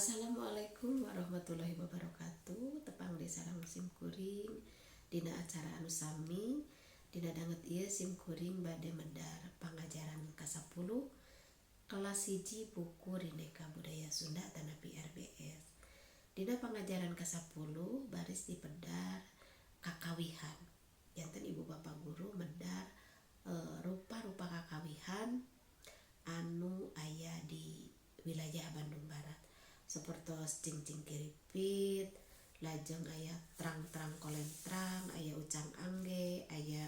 Assalamualaikum warahmatullahi wabarakatuh. Tepang deui sareng sim kuring dina acara anu sami. Dina danget ieu sim kuring bade medar pangajaran ka-10 kelas 1 buku Rineka Budaya Sunda atanapi RBS. Dina pangajaran ka-10 baris dipedar kakawihan. Janten ibu bapak guru medar rupa-rupa kakawihan anu aya di wilayah Bandung Barat, sapertos cingcing kiripit, lajeng aya trang-trang kolentrang, aya ucang angge, aya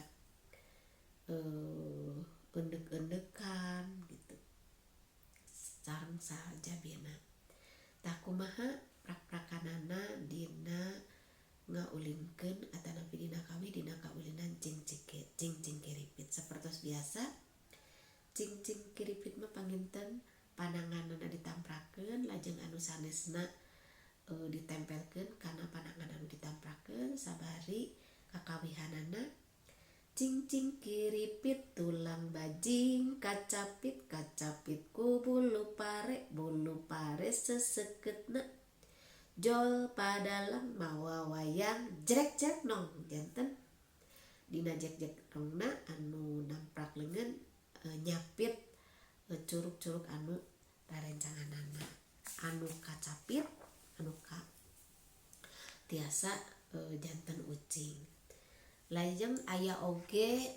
endek-endekan gitu sareng sajabina. Tah, kumaha prak-prakanana dina ngaulinkeun atanapi dina kawih dina kaulinan cingcing kiripit? Sapertos biasa, cingcing kiripit mah panginten pananganna ditamprakeun, lajeng anu sanesna ditempelkeun kana panangan anu ditamprakeun, sabari kakawihanana cingcing kiripit tulang bajing kacapit, kacapit ku bulu pare, bulu pare sesekeutna jol padalang mawa wayang jrek jrek nong. Janten dina jek jek nongna anu namprak leungeun nyapit curug-curug anu rarencanganana anu kacapit, anu ka tiasa janten ucing. Lajeng aya oge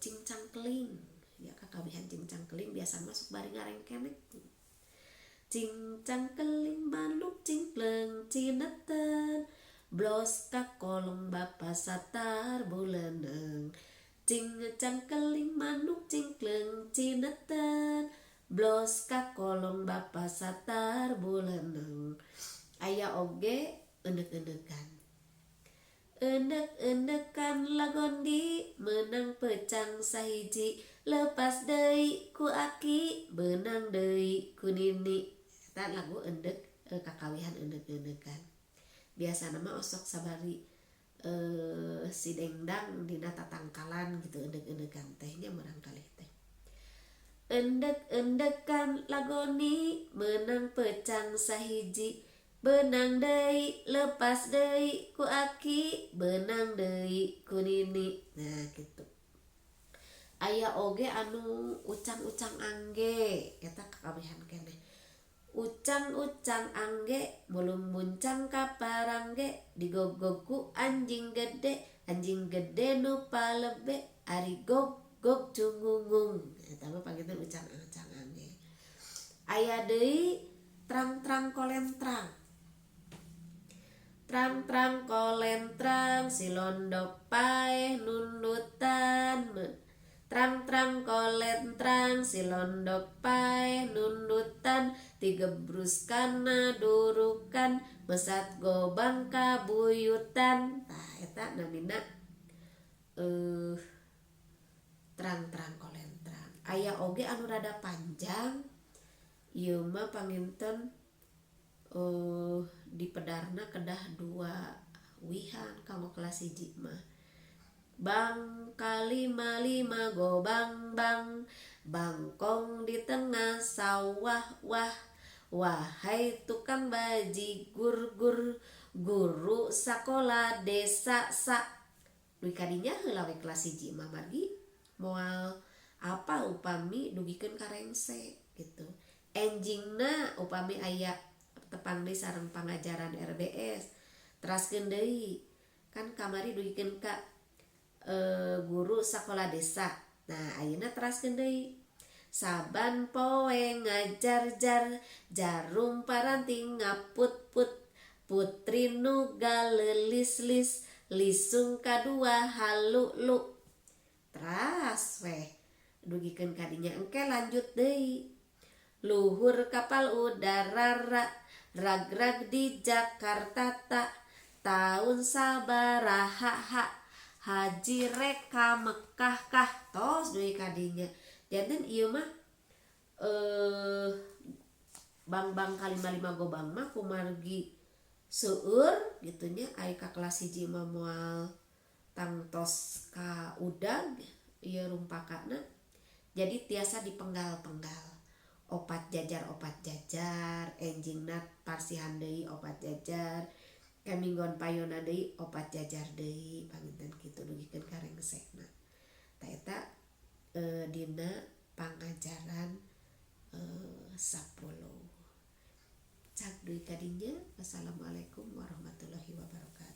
cingcang keling ya. Kakawihan cingcang keling biasa masuk bari ngarengkenek. Cingcang keling manuk cingkleng cineten, blos ka kolong bapa satar buleuneng. Cingcang keling manuk cingkleng cineten, blos ka kolong bapa satar buleuneng. Aya oge endek-endekan. Endek-endekan lagondi menang pecang sahiji, lepas deui ku aki, beunang deui ku nini. Eta lagu endek, kakawihan endek-endekan. Biasana mah osok sabari si dengdang dina tatangkalan gitu endek-endekan teh nya murangkalih teh. Endek-endekan lagoni menang pecang sahiji, beunang deui, lepas deui ku aki, beunang deui ku nini. Nah, kitu. Aya oge anu ucang-ucang angge, eta kakawihan keneh. Ucang-ucang angge mulung muncang ka parangge, digogog ku anjing gede, anjing gede nu palebe, ari gog gog cungungung. Eta mah panginten ucang-ucang angge. Aya deui trang-trang kolentrang. Trang-trang kolentrang si londok paeh nundutan. Trang-trang kolentrang si londok paeh nundutan, tigebrus kana durukan, mesat gobang ka buyutan. Tah, eta namina trang-trang kolentrang. Aya oge anu rada panjang, ieu mah panginten dipedarna kedah dua wihan kanggo kelas 1 mah. Bang kalima lima go bang bang, bangkong di tengah sawah wah, wahai tukang bajigur gur, guru sakola desa sa. Dugi kadinya heula we kelas 1 mah, margi moal apa upami dugikeun ka rengse gitu. Enjingna upami aya tepang deui sareng pangajaran RBS, teraskeun deui. Kan kamari dugikeun ka guru sakola desa. Nah, ayeuna teraskeun deui. Saban poe ngajar-jar, jarum paranti ngaput-put, putri nu galelis-lis, lisung kadua halulu. Teras weh dugikeun kadinya, engke lanjut deui. Luhur kapal udara ra, rag-rag di Jakarta ta, taun sabaraha ha, haji rek ka Mekah kah. Tos dugi kadinya. Janten ieu mah bang-bang kalima lima gobang mah kumargi seueur gitu nya, ari ka kelas 1 mah moal tangtos ka udag ieu rumpakana, jadi tiasa dipenggal-penggal. Opat jajar, opat jajar, enjingna parsihan deui opat jajar, kaminggon payonna deui opat jajar deui, panginten kitu dugikeun ka rengsena. Tah, eta dina pangajaran 10. Cag dugi ka dinya, wassalamualaikum warahmatullahi wabarakatuh.